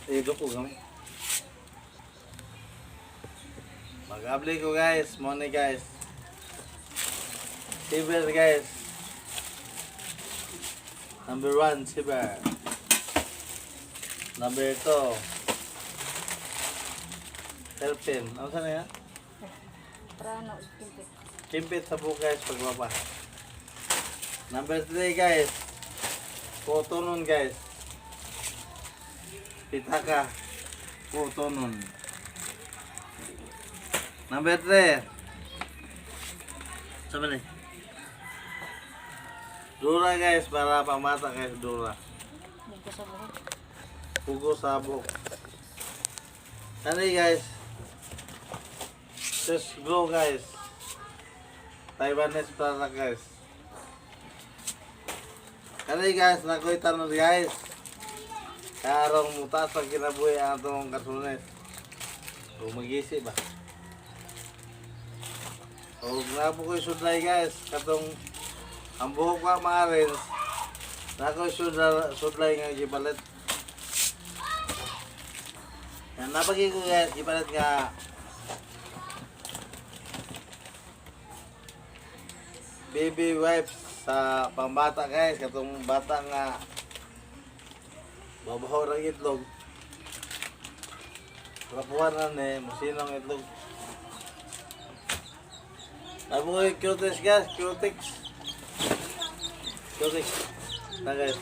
Eh, ko kami. Mag-abli ko, guys, money, guys. Silver, guys. Number 1, silver. Number 2. Hairpin. Ano sana yan? Prano, kimpit. Kimpit sa buhok, guys, pagbaba. Number 3, guys. Kotonon, guys. Pitaka. Kotonon. Number 3. Sama ni? Dura, guys, para pamata, guys, dura. Dito sa buhok. Pugo sa buhok. Ano yun, guys? Just go, guys. Taiwanese product, guys. Ano yun, guys? Nakoy tanong, guys. Karong mutas ang kinabuhi ang atong kasunes. O mag-isip ba? O napo ko'y sudlay, guys. Katong ang buhok ko maarins. Nakoy sudlay, sudlay nga gibalit. Yan, napagi ko, guys, gipalit nga baby wipes sa pambata, guys, katong bata nga babaho ng itlog. Rapuhan na ni, musinong itlog. Napo ko yung cutex, guys, cutex. Cutex. Na, guys.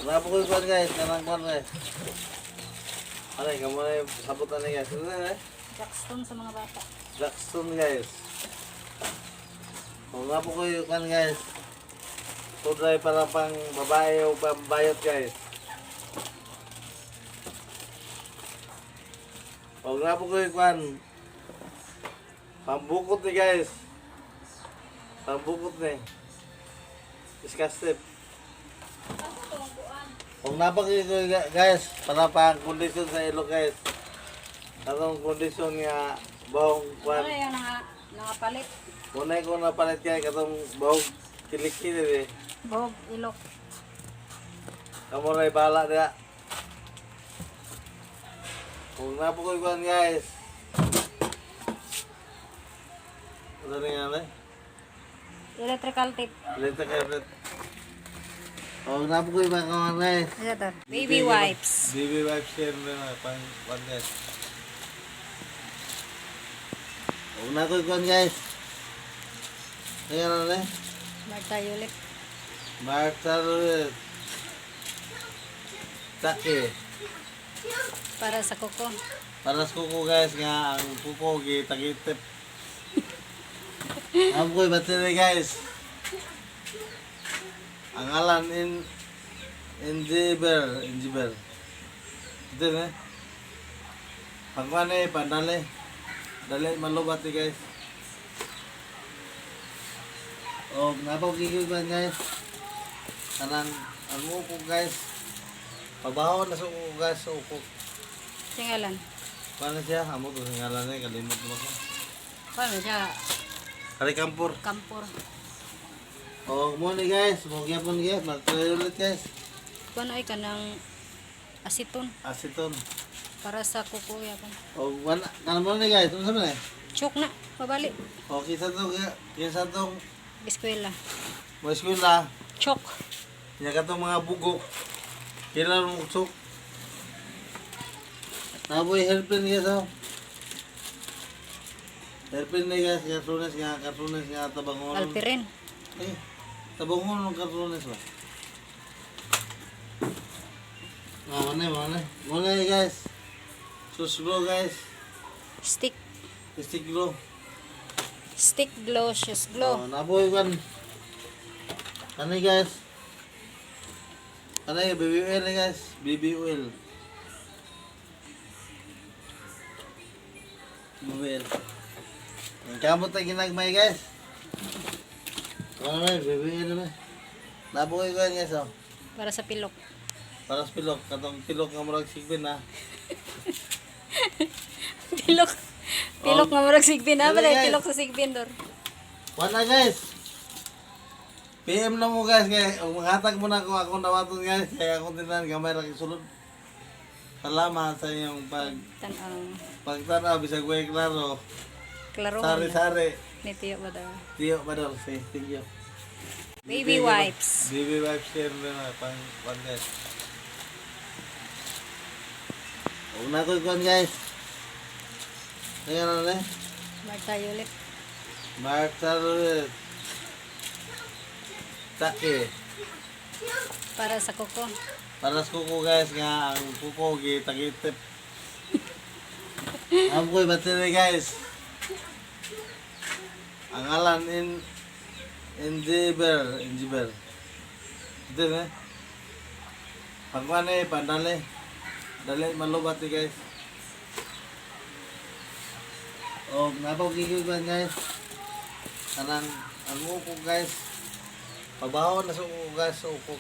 Napo ko yung kwan, guys, kanang kwan, guys. Ano, kamu na yung sabutan ni, guys. Ano na eh? Jackstone sa mga bata. Jackson, guys. Kung nga po ko yung kan, guys. Tudray para pang babae o pang bayot, guys. Kung nga po ko yung kan. Pambukot ni, guys. Pambukot ni. Disgusted. Kung napakita ko, guys, para pang kondisyon sa ilok, guys. Anong kondisyon nga bawang kwan. Ano yung nangapalit? Unay ko napalit kay katong bawang kilikili eh. Buhok, ilok. Kamu na bala niya. Kung napukoy kuan, guys. Ano na nga eh? Electrical tape. Lita kayo ulit. Kung napukoy ba kuan, guys? Baby wipes. Baby wipes yan na pang kuan, guys. Kung napukoy kuan, guys. Ayan na eh. Marta Yulip. Marta Ruiz. Taki. Para sa kuko. Para sa kuko, guys, nga ang kuko gitagitip. Ang ko'y battery, guys. Ang alan in Engiber, Engiber. Ito eh. Pagkuhan eh, pandali. Dali malubat eh, guys. O, napagigil ba, guys? Kanang ang uko, guys. Pabaho na sa uko, guys, sa uko. Singalan. Paano siya? Amo to sa ngalan eh, kalimot mo ko. Paano siya? Karikampur. Kampor. O, mo ni, guys, mo gyapon, guys, magtuloy ulit, guys. Paano ay kanang asiton Asiton. para sa kuko yapon. O, wala, kanan mo ni, guys, ano sa man eh? Choke na, mabali. O, kisa tong Eskwela. mo eskwela, Choke. niya katong mga bugok. Kailan mo kusok. Naboy hairpin, guys, oh. Hairpin ni, guys, kartunes nga tabangon. Alpirin. Eh, tabangon ng kartunes ba? Oh, mana, mana. Mana, guys. Sus glow, guys. Stick. Stick glow. Stick glow, shoes Oh, glow. nabuhay kan. Ano, guys? Ano yung baby oil eh, guys? Baby oil. Baby oil. Ang kamot na ginagmay, guys. Ano na baby oil na. Nabuhay ko yan, guys, oh. Para sa pilok. Para sa pilok. Katong pilok nga murag sigbin na. Pilok. Pilok nga murag sigbin. Ah, Dali, pala guys. pilok sa sigbin dor. Wala, guys. PM na mo, guys, kay ug manghatag mo na ako akong dawaton, guys, kay akong tinan gamay ra kay sulod. Salamat sa inyong Tan-aw. pagtanaw bisag way klaro. Klaro. Sari sari. Ni Tiyo ba daw? Tiyo ba daw? Say thank you. Baby wipes. Baby wipes here na pang one, guys. Una ko kuan, guys. Ayan na eh. Marta ulit. Marta ulit. Taki. Para sa kuko. Para sa kuko, guys, nga ang kuko gitagitip. Ang ko'y battery, guys. Ang alan in Engiber, Engiber. Ito eh. Pagkuhan eh, pandali. Dali malubat eh, guys. O, napagkikiguan, guys. Kanang ang uko, guys. Pabaho na sa uko, guys, sa uko.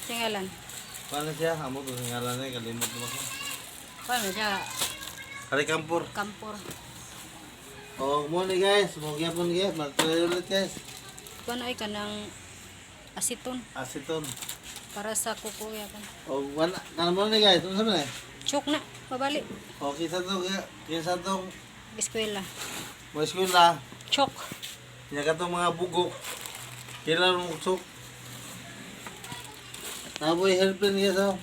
Singalan. Paano siya? Amo to sa ngalan eh, kalimot naman ko. Paano siya? Karikampur. Kampor. O, mo ni guys, mo gyapon guys, magtuloy ulit, guys. Kuno ay kanang asiton. Asiton. Para sa kuko yapon. O, wala, kana mo ni guys, unsa man eh? Choke na. Mabali. O, kinsa tong Eskwela. mo eskwela, Choke. nya katong mga bugok. Kailan mo kusok? Naboy hairpin, guys, oh.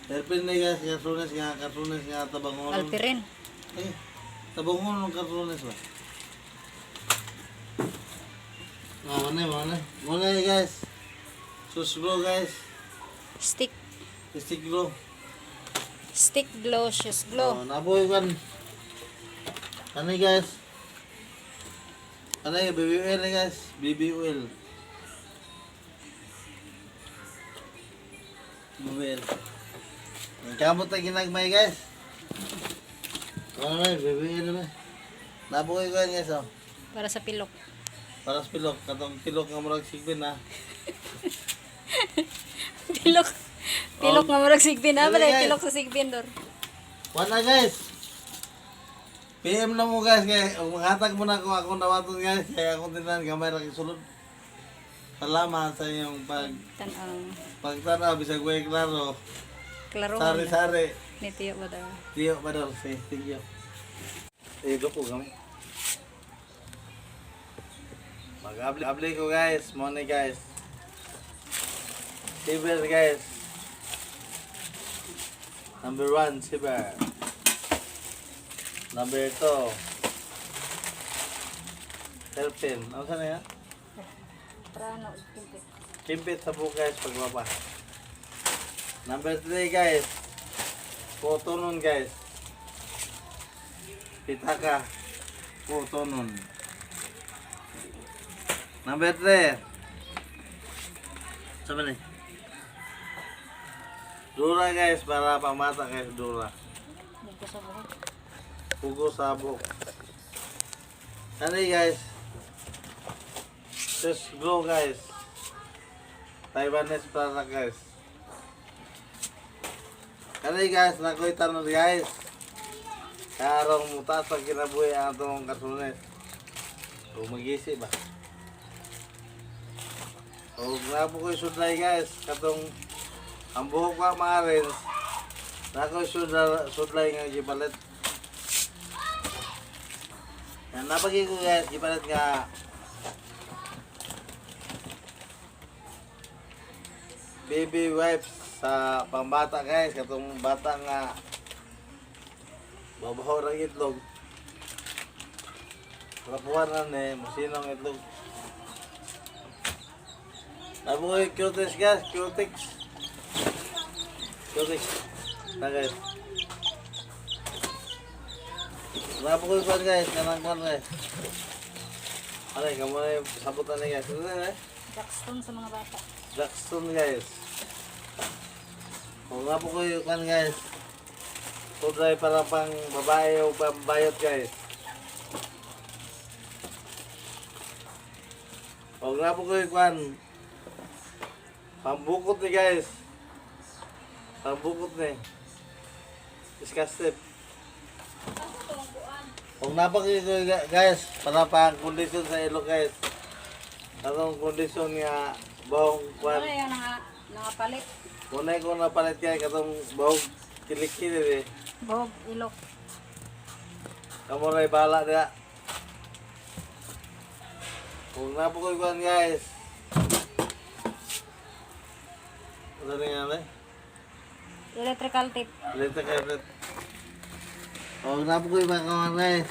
Hairpin ni guys, kartunes nga tabangon. Alpirin. Eh, tabangon ng kartunes ba? Oh, mana, mana. Mana guys. Sus bro, guys. Stick. Stick bro. Stick glow. Shoes glow. Oh, nabuhay kan. Ano, guys? Ano yung baby oil eh, guys? Baby oil. Baby oil. Ang kamot na ginagmay, guys. Ano na, baby oil na. Nabuhay ko yan, guys, oh. Para sa pilok. Para sa pilok. Katong pilok nga murag sigbin ha. Pilok. Pilok nga murag sigbin. Ah, Dali, balay guys. pilok sa sigbin dor. Wala, guys. PM na mo, guys, kay ug manghatag mo na ako akong dawaton, guys, kay akong tinan gamay ra kay sulod. Salamat sa inyong Tan-aw. pagtanaw bisag way klaro. Klaro. Sari sari. Ni Tiyo ba daw? Tiyo ba daw? Say thank you. Eh, doko kami. Mag-abli ko, guys, money, guys. Silver, guys. Number 1, silver. Number 2. Hairpin. Ano sana yan? Prano. Kimpit. Kimpit sa buhok, guys, pagbaba. Number 3, guys. Kotonon, guys. Pitaka. Kotonon. Number 3. Sama ni? Dura, guys, para pamata, guys, dura. Dito sa buhok. Pugo sa buhok. Ano yun, guys? Just go, guys. Taiwanese product, guys. Ano yun, guys? Nakoy tanong, guys. Karong mutas ang kinabuhi ang atong kasunes. O mag-isip ba? O grabe ko yung sudlay, guys. Katong ang buhok ko maarins. Nakoy sudlay, sudlay nga gibalit. Yan, napagi ko, guys, gipalit nga baby wipes sa pambata, guys, katong bata nga babaho ng itlog. Rapuhan na ni, masinong itlog. Nabuhay cutex, guys, cutex. Cutex. Na, guys. Nabuhay pa, guys, kanang kwan, guys. Aray, kamo na yung sabutan ni guys. Ano na eh? Jackstone sa mga bata. Jackson, guys. Kung nga po ko yung kan, guys. Tudray para pang babae o pambayot, guys. Kung nga po ko yung kan. Pambukot ni, guys. Pambukot ni. Disgusted. Kung napakita, guys, para pang kondisyon sa ilong, guys. Katong kondisyon nga bawong kwan. Ano yung nangapalit? Unay ko napalit kay katong bawong kilikili eh. Buhok, ilok. Kamu ray bala diha. Kung napukoy kwan, guys. Ano rin nga eh? Electrical tape. Electric carpet. Oh, napukoy mga kawan, guys.